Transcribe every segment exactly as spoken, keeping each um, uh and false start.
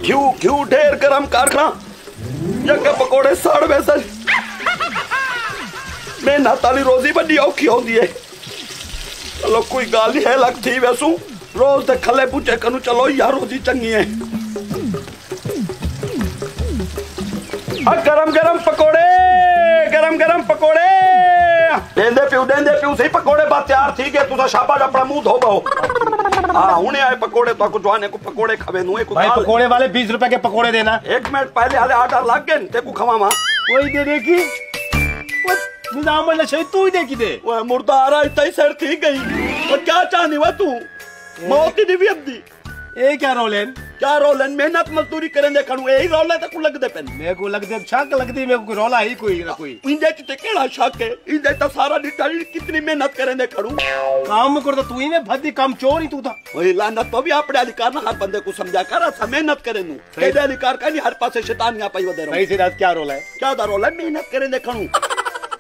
گھیو، گھیو ڈھیر گرم کر کھڑا، جگہ پکوڑے سڑ ویسن۔ محنت آلی روزی وݙی اوکھی ہوندی ہے۔ چلو کوئی ڳالھ نہیں ہے، الڳ تھی ویسوں۔ روز دے کھلے بوٹے کنوں چلو یا روزی چنڳی ہے۔ آ گرم گرم پکوڑے، گرم گرم پکوڑے۔ ݙیندے پیو، ݙیندے پیو، صحیح پکوڑے بس تیار تھی ڳئے، تساں شاباش اپݨا منہ دھو ٻہو۔ ہاں، ہݨے آئے پکوڑے، تہاکوں جوانے کوں پکوڑے کھویندوں، اے کوئی بھائی، ڳالھ؟ پکوڑے والے بیس روپے کے پکوڑے دینا۔ ہک منٹ، پہلے والے آرڈر لڳ ڳئے، تیکوں کھواواں۔ کوئی دے دے کی؟ او نظام اللہ شہید، تو ہی دے کی دے۔ او مردار، اج تئیں سر تھی ڳئی۔ او کیا چاہندی وا توں؟ موت ہی نہیں وی ابدی۔ اے کیا رولے ہن؟ کیا رولے ہن؟ محنت مزدوری کریندے کھڑوں، اے ہی رولے تیکوں لڳدے پن۔ میکوں لڳدے شک لڳدی، میکوں کوئی رولا ہی کوئی نہ کوئی۔ ایندے چ تے کیڑا شک ہے؟ ایندے تاں سارا ݙٹھا ݙی کتنی محنت کریندے کھڑوں۔ کم کر تاں توں ہی میں بھدی کم چور ہی توں تاں۔ اوئے لعنت پوی، اپݨے آلی کار نہ ہر بندے کوں سمجھا کر، اساں محنت کریندوں۔ صحیح۔ تیݙے آلی کار کائنی، ہر پاسے شیطانیاں پائی ودے رہوں۔ صحیح، صحیح، ݙس کیا رولا ہے؟ کیا دا رولا ہے؟ محنت کریندے کھڑوں۔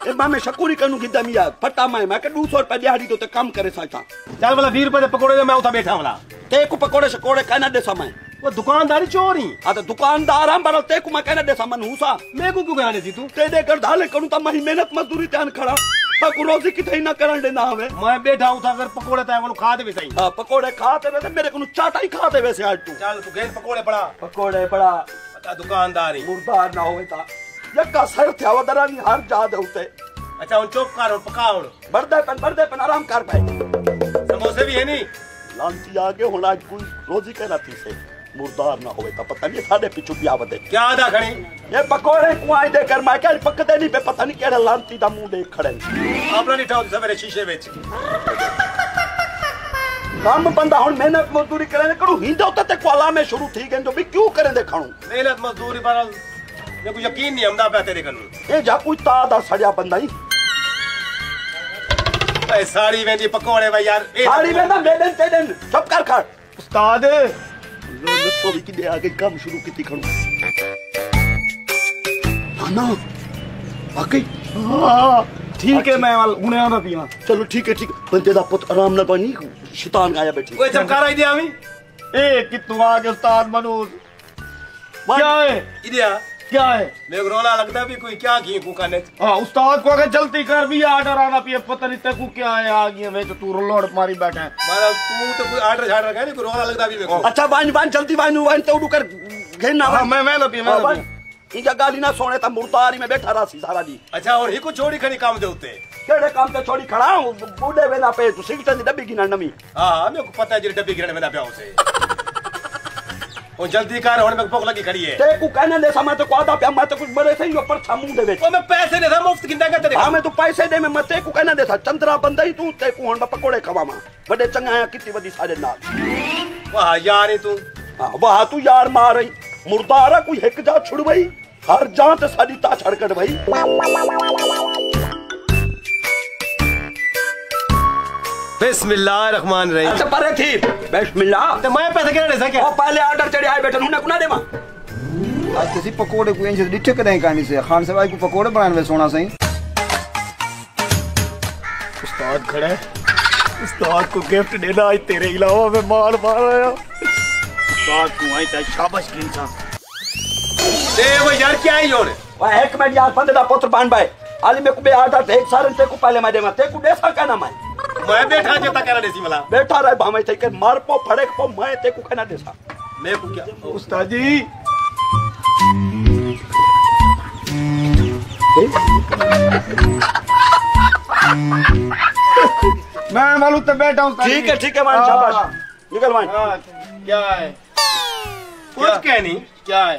اے مامے شکوری کنوں گھدا میا، پھٹا میں، میں کہ ݙو سو روپے ݙیہاڑی دے اتے کم کرے ساٹا۔ چل بھلا، ویہہ روپے دے پکوڑے دے، میں اتھاں ٻیٹھا بھلا۔ تیکوں پکوڑے شکوڑے کائنا ݙیساں میں۔ او دکانداری چور ہی۔ ہاں تے دکاندار ہاں، پر تیکوں میں کائنا ݙیساں، منحوس ہاں۔ میکوں کیوں کائنا ݙیسی توں؟ تیݙے گردھالے کنوں تاں میں محنت مزدوری تے آن کھڑا۔ تاکوں روزی کتھے ہی نہ کرݨ ݙیندا ہووے۔ میں ٻیٹھا اتھاں، اگر پکوڑے تاں کنوں کھا تے ویساں۔ ہاں، پکوڑے کھا تے ویساں، میݙے کنوں چاٹا ہی کھا تے ویساں اڄ توں۔ چل توں گھن پکوڑے بݨا۔ پکوڑے بݨا۔ پتہ دکاندار ہی۔ مردار نہ ہووے تاں۔ یکا سر تھیا ودے رہندی ہر جا دے اتے۔ اچھا ہݨ چپ کر، ہݨ پکا ہݨ۔ بݨدے پن، بݨدے پن، آرام کر بھائی۔ سموسے بھی ہے نہیں؟ لعنتی آ ڳئے، ہݨ اڄ کوئی روزی کائنا تھیسے۔ مردار نہ ہووے تاں پتہ نہیں ساݙے پچھوں پیا ودے۔ کیا آہدا کھڑیں؟ اے پکوڑے کوں آئی دے کر، میں کیا پکدے نہیں پے، پتہ نہیں کیڑھے لعنتی دا منہ ݙیکھ کھڑے۔ اپݨا ݙٹھا ہوسی سویرے شیشے وچ۔ کم بندہ ہݨ محنت مزدوری کرے، کݙوں ہیندے اتے تیکوں علامے شروع تھی ڳئے جو بھی کیوں کریندے کھڑوں۔ محنت مزدوری پر میکوں یقین نہیں آندا پیا تیݙے کنوں۔ اے جا کوئی تاں دا سڑیا بندہ ہی۔ اے ساڑی ویندی پکوڑے وے یار، اے ساڑی ویندا میݙن تیݙن، چپ کر کھڑ۔ استاد۔ لو، لو، تو بھی کݙے آ ڳئی، کم شروع کیتی کھڑو۔ نانا، واقعی؟ ہاں، ٹھیک ہے، میں ول ہݨے آندا پیاں۔ چلو ٹھیک ہے، ٹھیک ہے۔ بندے دا پت آرام نال بݨی، شیطان آیا ٻیٹھے۔ اوئے چمکارا ہی دے آویں۔ اے کتھوں آ ڳئے استاد منوز؟ کیا ہے؟ ایݙے آ۔ کیا ہے؟ میکوں رولا لڳدا بھی کوئی کیا گھیں کوں کنے۔ ہاں، استاد کوں آکھے جلدی کر، وی آرڈر آندا پیا، پتہ نہیں تیکوں کیا ہے، آ ڳئے وچ توں لوڑ ماری ٻیٹھا ہے۔ مارا توں تے کوئی آرڈر شارڈر کائنی، کوئی رولا لڳدا بھی میکوں۔ اچھا ونڄ، ونڄ، جلدی ونڄ، ونڄ تے اݙو کر گھن نہ ہاں، ونڄ۔ میں، میں نہ پیا، میں ہاں، نہ ونڄ۔ پیا۔ اینجھا ڳالھ ہی نہ سونے تاں مردار ہی میں ٻیٹھا رہسی سارا ݙینہہ۔ اچھا، ہݨ ہکو چھوڑی کھڑی کم دے اتے۔ کیڑھے کم تے چھوڑی کھڑا؟ ٻڈھے ویندا پئے، توں سگریٹاں دی ݙٻی گھنݨ نویں۔ ہاں، میکوں پتہ ہے جیڑھی ݙٻی گھنݨ ویندا پیا ہوسے۔ ہݨ جلدی کر، ہݨ میکوں بھک لڳی کھڑی ہے۔ تیکوں کائنا ݙیساں، میں تیکوں آہدا پیا، میں تیکوں بڑے سہی جو پرچھا منہ دے وچ۔ او میں پیسے ݙیساں، مفت گھندا کیا تیݙے ہاں، کن؟ میں توں پیسے ݙے، میں، میں تیکوں کائنا ݙیساں، چندرا بندہ ہی توں، تیکوں ہݨ میں پکوڑے کھواواں۔ وݙے چنڳا آیا کیتی ودی ساݙے نال۔ واہ یار، اے توں۔ ہاں، واہ توں یار مار رہی۔ مردارا کوئی ہک جا چھڑوئی، ہر جا تے ساݙی تاں چھڑ کڈھوائی۔ بسم اللہ الرحمن الرحیم۔ اچھا، پرے تھی۔ بسم اللہ۔ تے میں پیسے کیڑھے ݙیساں کیا؟ او پہلے آرڈر چڑھے آئے ٻیٹھے، انہیں کوں نہ ݙیواں۔ اڄ تسی پکوڑے کوئی انج ݙٹھے کݙاہیں کائنی سے۔ خان صاحب، اڄ کوئی پکوڑے بݨاوݨ وے سوہݨا سئیں۔ استاد کھڑا ہے۔ استاد کوں گفٹ ݙینا، اڄ تیݙے علاوہ میں مال مار آیا۔ استاد کوں آئیں تاں شابش گھنساں۔ اے او یار، کیا ہے ہݨ؟ اوئے ہک منٹ یار، بندے دا پتر بݨ بھائی۔ علی میکوں ٻئے آرڈر ݙے، ہک سارے تیکوں پہلے میں ݙیواں، تیکوں ݙیساں کائنا میں۔ میں ٻیٹھا جے تاں کائنا ݙیسی بھلا۔ ٻیٹھا رہ بھاویں تھئی کر مر پو، پھڑک پو، میں تیکوں کائنا ݙیساں۔ میکوں کیا؟ استاد جی۔ میں والوں تے ٻیٹھا ہوں استاد ٹھیک جی۔ ہے، ٹھیک ہے، مان ہاں۔ شاباش۔ نکل مان۔ ہاں، کیا ہے؟ کچھ کیا؟ کہہ نہیں۔ کیا ہے؟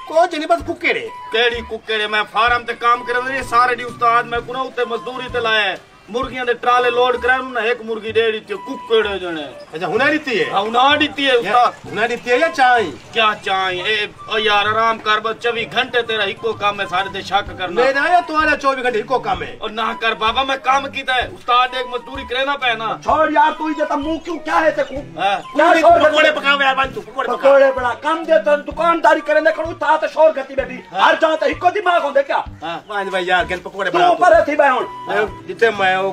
کچھ نہیں، بس ککڑ ہے۔ کیڑھی ککڑ ہے؟ میں فارم تے کام کردا، سارے ݙینہہ استاد میکوں نہ اتے مزدوری تے لایا ہے۔ مرغیاں دے ٹرالے لوڈ کرائے، انہاں ہک مرغی ݙے ݙتی ہے، ککڑ ہے ڄݨے۔ اچھا، ہݨ ݙتی ہے؟ ہاں، ہݨ ݙتی ہے، یا استاد۔ ہݨ ݙتی ہے یا چائیں؟ کیا چائیں؟ اے، او یار، آرام کر، بس چووی گھنٹے تیݙا ہکو کم ہے، ساݙے تے شک کرݨا۔ میݙا یا تہاݙا چووی گھنٹے ہکو کم ہے؟ او نہ کر بابا، میں کم کیتا ہے، استاد ݙیکھ مزدوری کریندا پئے نا۔ چھوڑ یار، توں ایجھے تاں منہ کیوں کیا ہے تیکوں؟ ہاں، کیا توں شور پکوڑے گھتی؟ پکاوے یار، ونڄ توں پکوڑے پکوڑے پکا۔ بݨا، کم دے تاں دکانداری کریندے کھڑو، تاں تے شور گھتی ٻیٹھی۔ ہاں۔ ہر جا تے ہکو دماغ ہوندے کیا؟ ہاں، ونڄ بھائی یار، گھن پکوڑے بݨا توں توں۔ پرے تھی ٻہہ ہݨ۔ ہاں، جتھے میں او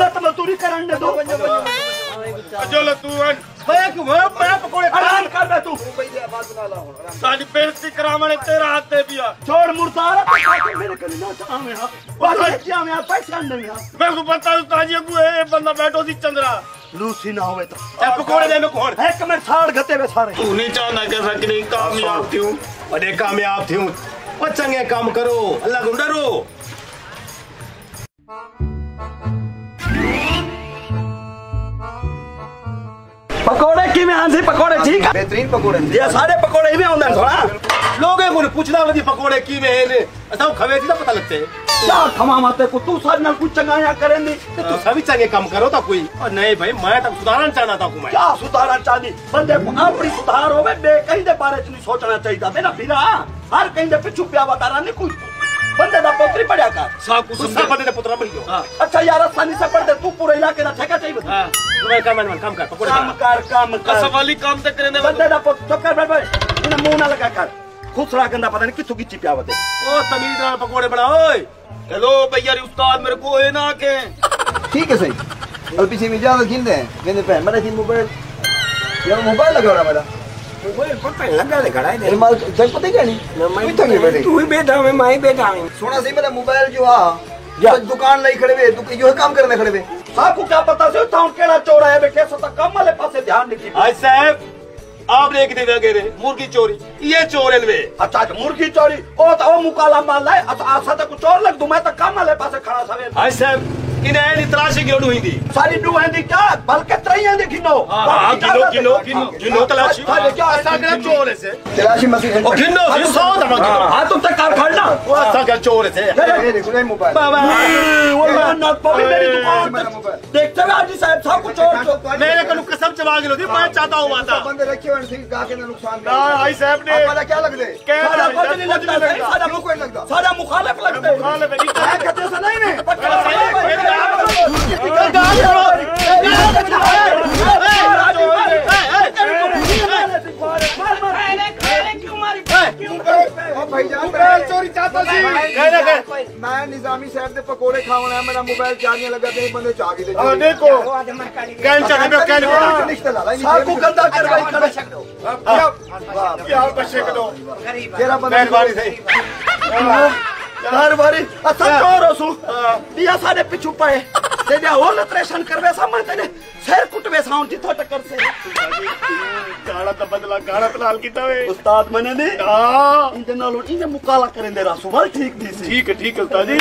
محنت مزدوری کرݨ ݙے ݙو۔ جو لتو ون۔ میں کہ میں، میں پکوڑے کھاݨ کر ٻہہ توں۔ ساݙی بےعزتی کراوݨ تیرا ہتھ تے پیا۔ چھوڑ مردار، توں میݙے کنے نہ آویں ہا۔ بس کیا میں پیسے آندے ہاں۔ میں کو پتہ تاں جی کو اے بندہ ٻیٹھو سی چندرا۔ لوسی نہ ہووے تاں۔ اے پکوڑے ݙے میکوں ہݨ۔ ہک منٹ ساڑ گھتے وے سارے۔ توں نہیں چاہندا کہ اساں کݙی کامیاب تھیوں۔ وݙے کامیاب تھیوں۔ او چنڳے کم کرو، اللہ کوں ݙرو۔ پکوڑے کیویں ہن سی؟ پکوڑے ٹھیک ہن؟ بہترین پکوڑے ہن۔ جی، سارے پکوڑے ایویں ہوندے ہن سوہݨا۔ لوکیں کوں پچھدا ودی پکوڑے کیویں ہن؟ اساں کوں کھوے سی تاں پتہ لڳسے۔ کیا کھواواں تیکوں؟ توں ساݙے نال کوئی چنڳائیاں کریندیں؟ تے تساں وی چنڳے کم کرو تاں کوئی۔ او نہیں بھائی، میں تاں سدھارݨ چاہناں تاں کو میں۔ کیا سدھارݨ چاہندیں؟ بندے کوں اپݨی سدھار ہووے، ٻئے کہیں دے بارے چ نہیں سوچݨا چاہیدا۔ میݙا بھرا، ہر کہیں دے پچھوں پیا ودا رہندیں، کوئی بندے دا پتر ہی پڑھیا کر۔ ساکوں تساں بندے دا پتر پڑھی ہو۔ ہاں۔ اچھا یار، اساں نہیں سا پڑھدے، توں پورے علاقے دا ٹھیکہ چاہیے۔ ہاں۔ میں کم، میں کم کر، پکوڑے کم کر۔ کم کر، کم کر۔ اساں والی کم تے کریندے بندے دا پتر، چپ کر، بھائی، بھائی۔ انہاں منہ نہ لڳا کر۔ خسرا گندا پتہ نہیں کتھوں ڳچی پیا ودے۔ او تمیز نال پکوڑے بݨا اوئے۔ ہیلو بھائی، یار استاد میرے کو اے نہ آکھیں۔ ٹھیک ہے سائیں۔ ال پیچھے میں اجازت گھندے ہیں۔ ویندے پئے، میݙا کی موبائل؟ یار موبائل لڳا ہویا میݙا۔ موبائل پتہ نہیں لڳا تے کھڑا ہے۔ اے مال تیکوں پتہ ہی کائنی۔ میں، میں کتھوں نہیں بیٹھے؟ توں ہی بیٹھا ہوئے، میں ہی بیٹھا ہوئے۔ سوہݨا سئیں، میݙا موبائل جو ہا، یا۔ تاں دکان لائی کھڑے وے، توں ایہو کم کرݨے کھڑے وے۔ ساکوں کیا پتہ سی اتھاں ہݨ کیڑھا چور آیا ٻیٹھے، اساں تاں کم والے پاسے دھیان نہیں ݙتی۔ حاج صاحب، آپ ݙیکھدے وے اگے وے، مرغی چوری، ایہ چور ہن وے۔ اچھا، اچھا، مرغی چوری، او تاں او مکالا مال ہے، اساں، اساں تاں کوئی چور لڳدوں، میں تاں کم والے پاسے کھڑا سا وے۔ حاج صاحب، انہیں دی تلاشی گھنو ݙوہیں دی۔ ساری ݙوہیں دی کیا، بلکہ تریہیں دی گھنو۔ ہاں، ہاں، گھنو، گھنو، گھنو، گھنو تلاشی۔ سارے کیا اساں کیا چور ہے سے؟ تلاشی مسیح او گھنو، گھنو، سو دفعہ گھنو۔ ہاں، تم تک کار کھڑنا۔ او اساں کیا چور ہے سے؟ اے، اے، اے، اے، موبائل۔ بابا، اے، واللہ نہ پوی میری دکان۔ میرا موبائل۔ دیکھتے ہوئے حاجی صاحب، سب کچھ اور چور۔ میرے کولوں قسم چوا کے لو دی، میں چاہتا ہوں آتا۔ بندے رکھے ہوئے سی، گا کے نقصان نہ، حاجی صاحب نے آپ والا کیا لگ دے؟ کہہ ساڈا رہا ہے، کچھ نہیں کچھ لگتا، نہیں لگتا۔ ساڈا مخ-، ساڈا مخالف لگتا ہے۔ مخالف ہے جی۔ میں کہتے سے نہیں نے۔ پکا صحیح ہے۔ مار، مار۔ او بھائی جان، موبائل چوری چاہتا سی۔ کہہ رہا ہے۔ میں نظامی صاحب دے پکوڑے کھاوݨ آیا، میݙا موبائل چارج نہ لڳا تے بندے چا گھدے۔ ہاں، ݙیکھو۔ کہن چا ݙیکھو، کہن چا۔ ساکوں گندا کروائی کھڑے۔ کیا، کیا بشک دو۔ جیڑھا بندہ مہربانی سئیں۔ ہر واری اساں چور ہوسوں۔ ٻیا ساݙے پچھوں پئے۔ تیݙا ہول آپریشن کرویساں، میں تیݙے سر کٹویساں ہݨ جتھاں ٹکرسے۔ کاڑا دا بدلہ کاڑا نال کیتا وے۔ استاد منے نے۔ ہاں۔ ایندے نال ہݨ ایندے مقابلہ کریندے رہسوں، ول ٹھیک تھیسی۔ ٹھیک ہے، ٹھیک ہے استاد جی۔